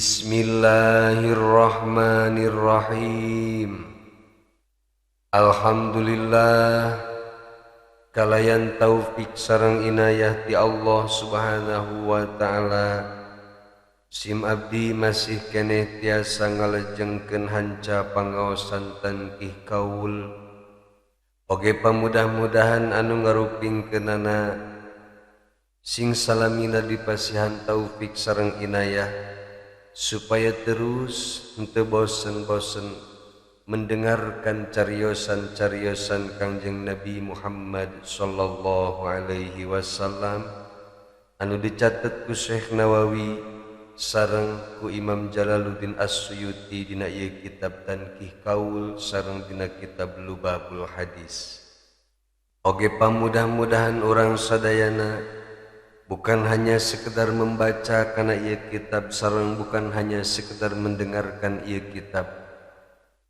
Bismillahirrahmanirrahim. Alhamdulillah kalayan taufik sareng inayah ti Allah Subhanahu wa taala. Sim abdi masih keneh tiasa ngalejengkeun hanca pangaosan Tanqih Qaul. Oge pamudah-mudahan anu ngarupingkeunana sing salamina dipasihan taufik sareng inayah supaya terus henteu bosen-bosen mendengarkan cariosan-cariosan Kangjeng Nabi Muhammad sallallahu alaihi wasallam anu dicatet ku Syekh Nawawi sareng ku Imam Jalaluddin As-Suyuti dina ieu kitab Tanqih Qaul sareng dina kitab Lubabul Hadis. Oge pamudah-mudahan urang sadayana bukan hanya sekedar membaca kana ieu kitab sareng bukan hanya sekedar mendengarkan ieu kitab,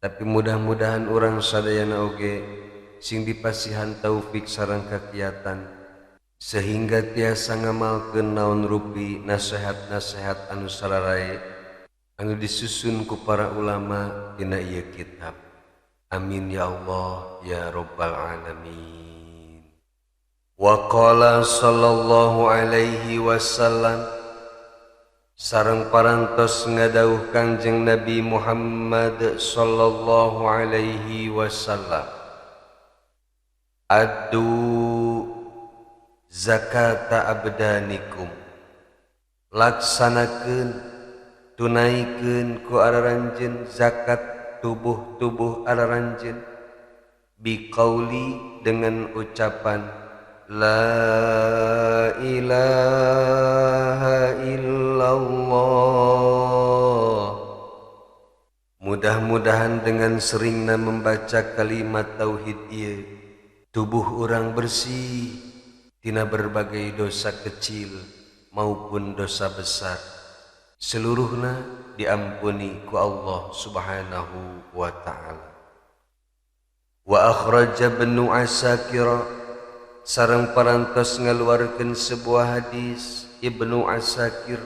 tapi mudah-mudahan urang sadayana oge sing dipasihan taufik sareng kakiatan sehingga tiasa ngamalkeun naon rupi nasihat-nasihat anu sararae anu disusun ku para ulama dina ieu kitab. Amin ya Allah ya rabbal alamin. Wa qala sallallahu alaihi wasallam sareng parantos ngadawuh Kangjeng Nabi Muhammad sallallahu alaihi wasallam, addu zakata abdanikum, laksanakeun tunaikeun ku araranjeun zakat tubuh-tubuh araranjeun, biqauli dengan ucapan la ilaha illallah. Mudah-mudahan dengan seringna membaca kalimat tauhid ieu tubuh urang bersih tina berbagai dosa kecil maupun dosa besar, seluruhna diampuni ku Allah Subhanahu wa taala. Wa akhraja Ibnu Asakir sareng parantos ngaluarkeun sebuah hadis Ibnu Asakir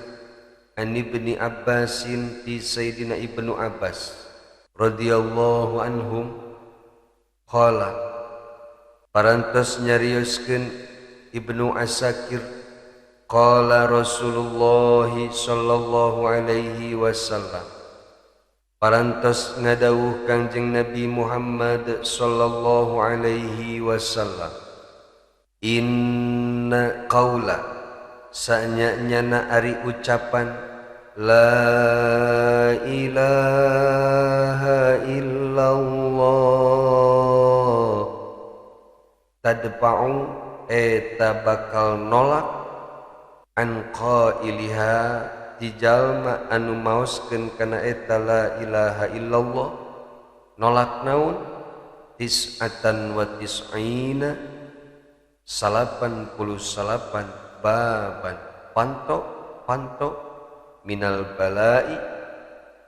an Ibni Abbasin ti Sayyidina Ibnu Abbas radhiyallahu anhum qala, parantos nyarioskeun Ibnu Asakir, qala Rasulullah sallallahu alaihi wasallam, parantos ngadawuh Kangjeng Nabi Muhammad sallallahu alaihi wasallam, inna qaula, sanya-nyana ari ucapan la ilaha illallah tadfa'u eta bakal nolak an qailiha ti jalma anu maoskeun kana eta la ilaha illallah, nolak naon tis'atan wa tis'ina 99 baban panto panto minal balai,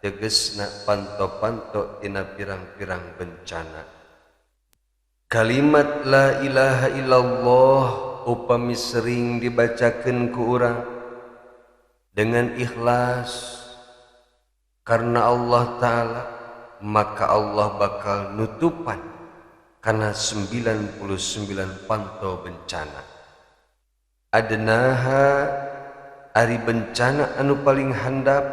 tegesna panto-panto tina pirang-pirang bencana. Kalimat la ilaha illallah upami sering dibacakeun ku urang dengan ikhlas karena Allah Ta'ala, maka Allah bakal nutupan karena 99 panto bencana. Adnaha ari bencana anu paling handap,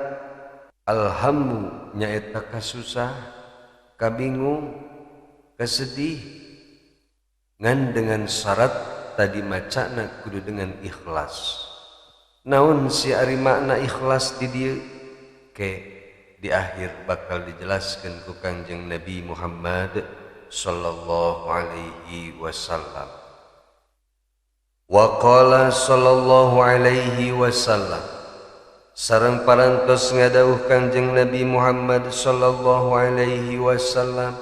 alhammu nyaeta kasusah, kabingung, kesedih, ngan dengan syarat tadi macana kudu dengan ikhlas. Naon si ari makna ikhlas di dieu? Ke di akhir bakal dijelaskan ku Kangjeng Nabi Muhammad sallallahu alaihi wasallam. Wa qala sallallahu alaihi wasallam sareng parantos ngadawuh Kangjeng Nabi Muhammad sallallahu alaihi wasallam,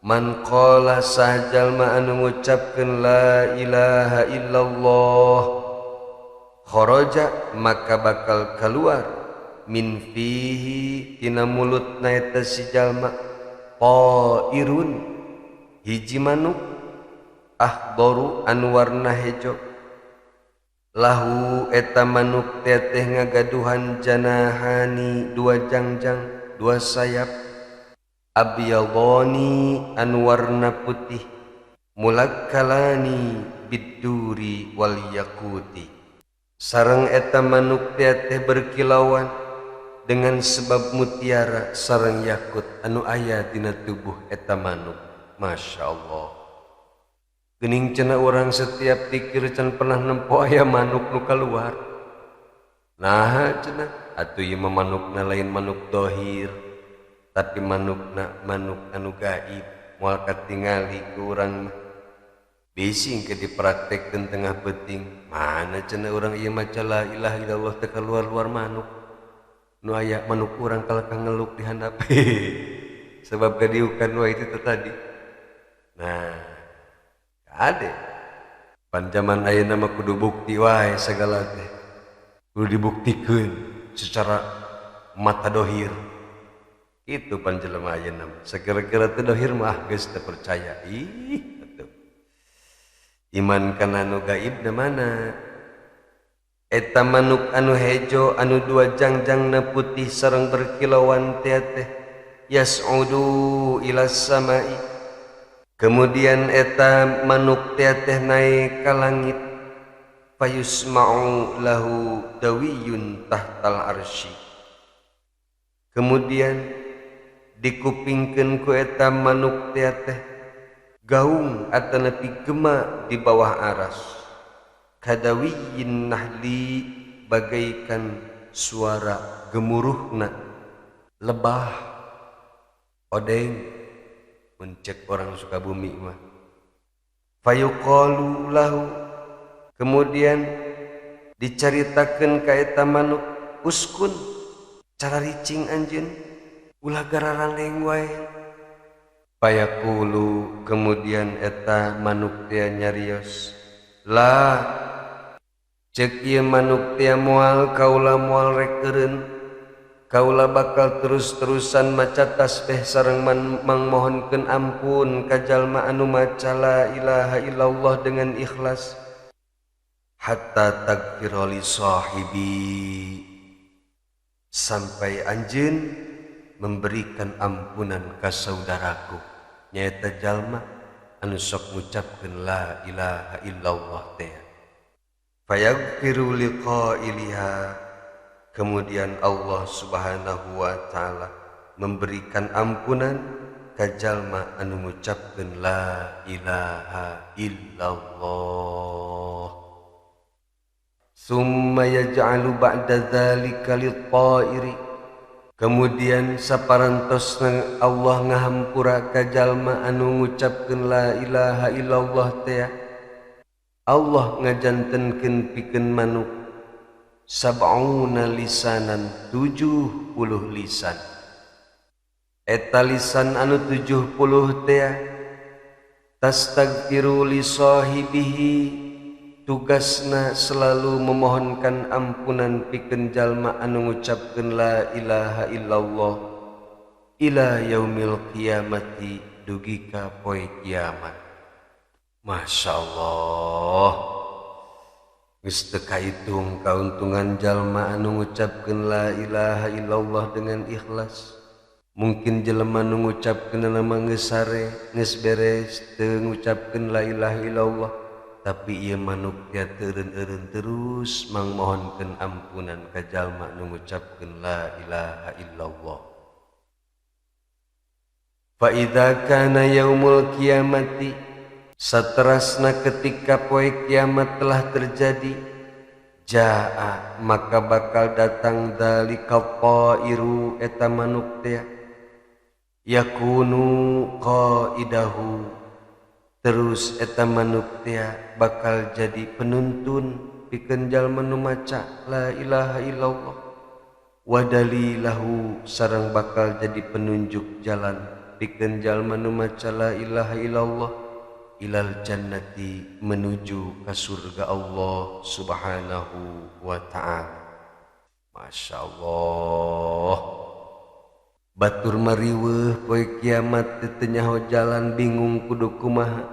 man qala sajalma anu ngucapkeun la ilaha illallah kharaja maka bakal keluar min fihi tina mulutna eta si jalma qairun hiji manuk ahdaru anu warna hejo Lahu eta manuk teh ngagaduhan janahani dua jangjang dua sayap abyadani anu warna putih mulakkalani biduri wal yakuti. Sareng eta manuk teh berkilauan dengan sebab mutiara sareng yakut anu aya dina tubuh eta manuk. Masya Allah. Geuning cenah urang setiap dikir can pernah nempo aya manuk nu kaluar. Nah cenah atuh ieu mah manukna lain manuk dohir tapi manukna manuk anu gaib moal katingali ku urang mah. Bising ke dipraktekkeun tengah peuting mana cenah urang ieu maca la ilaha illallah teh kaluar-luar manuk. Nu aya manuk urang kalakah ngeluk di handap. Sebab kadiukan wae itu tadi. Nah, kade pan jaman ayeuna mah kudu bukti wae sagala teh. Kudu dibuktikeun secara mata dohir. Itu pan jelema ayeuna mah. Sakira-kira teh dohir mah geus teu percaya. Ih, atuh. Iman kana nu gaib na mana? Eta manuk anu hejo anu dua jangjangna putih sareng berkilauan teh teh yas'udu ilas samai. Kemudian eta manuk teh teh naik ka langit fayusma'u lahu dawiyun tahtal arsy. Kemudian dikupingkeun ku eta manuk teh teh gaung atanapi gema di bawah aras. Kadawiyin nahli bagaikan suara gemuruhna lebah odeng mencek orang Sukabumi mah. Fayuqalu lahu, kemudian dicaritakeun ka eta manuk, uskun cara ricing anjeun ulah gararaleng wae. Fayaqulu, kemudian eta manuk teh nyarios, lah cek ieu manuk teh moal kaula moal rek eureun, kaula bakal terus-terusan maca tasbih sareng mangmohonkeun ampun ka jalma anu maca la ilaha illallah dengan ikhlas hatta tagfira li sahibi, sampai anjeun memberikan ampunan ka saudaraku nyaeta jalma anu sok ngucapkeun la ilaha illallah teh. Fayaghfiru liqailiha, kemudian Allah Subhanahu wa taala memberikan ampunan ka jalma anu ngucapkeun la ilaha illallah. Summa yaj'alu ba'da dzalika lit-ta'iri, kemudian saparantosna Allah ngahampura ka jalma anu ngucapkeun la ilaha illallah teh, Allah ngajantenkeun pikeun manuk sab'una lisanan, 70 lisan. Eta lisan anu 70 teh tastagfiru li sahibihi, tugasna selalu memohonkan ampunan pikeun jalma anu ngucapkeun la ilaha illallah ila yaumil qiyamati, dugi ka poe kiamat. Masya Allah, geus teu kaitung kauntungan jalma anu ngucapkeun la ilaha illallah dengan ikhlas. Mungkin jelema nu ngucapkeun mah geus sare, geus beres teu ngucapkeun la ilaha illallah, tapi ieu manuk teh teureun-eureun terus mangmohonkeun ampunan ka jalma nu ngucapkeun la ilaha illallah. Fa idza kana yaumul qiyamati, saterasna ketika poe kiamat telah terjadi, jaa maka bakal datang dalikal ta'iru eta manuk teh, yakunu qaidahu, terus eta manuk teh bakal jadi penuntun pikeun jalma nu maca la ilaha illallah, wa dalilahu sareng bakal jadi penunjuk jalan pikeun jalma nu maca la ilaha illallah ilal jannati, menuju ke surga Allah Subhanahu wa ta'ala. Masya Allah, batur mariweuh poe kiamat teu nyaho jalan, bingung kudu kumaha.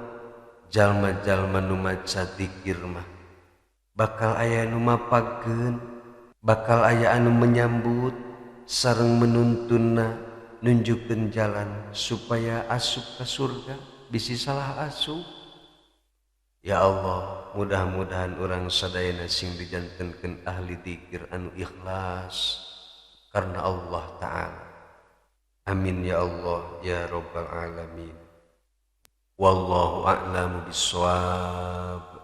Jalma-jalma nu maca zikir mah Bakal aya nu mapagkeun, bakal aya anu menyambut sareng menuntunna nunjukkeun jalan supaya asup ka surga bisi salah asup. Ya Allah, mudah-mudahan urang sadayana sing dijantenkeun ahli dzikir anu ikhlas karena Allah Ta'ala. Amin ya Allah ya Rabbal Alamin. Wallahu a'lamu bissawab.